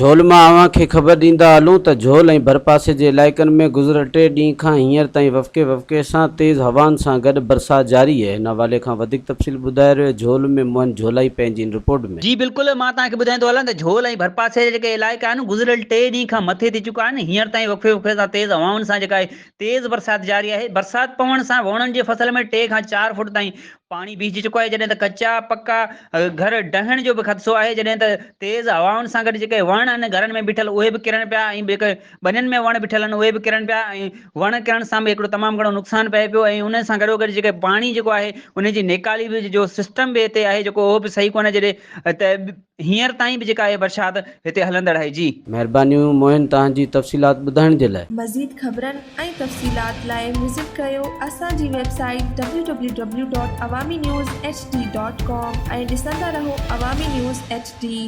جھول مان اوهان کي خبر ڏيندا هلون ته جھول ۽ ڀرپاسي جي علائقن ۾ گذريل ٽي ڏينهن کان هينئر تائين وفقي وفقي سان تيز هوائن سان گڏ برسات جاري اهي. هن حوالي کان وڌيڪ تفصيل ٻڌائي رهيو آهي جھول ۾ موهن جھولائي پنهنجي هن رپورٽ ۾. جي بلڪل مان توهان کي ٻڌائيندو هلان ته جھول ۽ ڀرپاسي جا جيڪي علائقا آهن گذريل ٽي ڏينهن کان مٿي ٿي چڪا آهن هينئر تائين وقفي وقفي سان تيز هوائن سان جيڪا آهي تيز برسات جاري آهي برسات پوڻ سان ووڻن جي فصل ۾ ٽي کان چار فوٽ تائين پاڻي بيهجي چڪو آهي جڏهن ته ڪچا پڪا گهر ڊهڻ جو به خدشو آهي جڏهن ته تيز هوائن سان گڏ جيڪي وڻ آهن گهرن ۾ بيٺل اهي به ڪرن پيا ۽ جيڪي ٻنين ۾ وڻ بيٺل آهن اهي به ڪرن پيا ۽ وڻ ڪرڻ سان به هڪڙو تمام گهڻو نقصان پئي پيو ۽ ان سان گڏو گڏ جيڪي پاڻي جيڪو آهي ان جي نيڪالي به جو سسٽم به هتي آهي جيڪو اهو به صحيح ڪونهي جڏهن ته هينئر تائين به جيڪا آهي برسات هتي هلندڙ آهي جي. مهربانيون موهن توهان جي تفصيلات ٻڌائڻ جي لاء. مزيد خبرن ۽ تفصيلات لاء وزٽ ڪريو اسان جي website W W W dot Awami news H D dot com ۽ ڏسندا رهو عوامي نيوز ايڇ ڊي.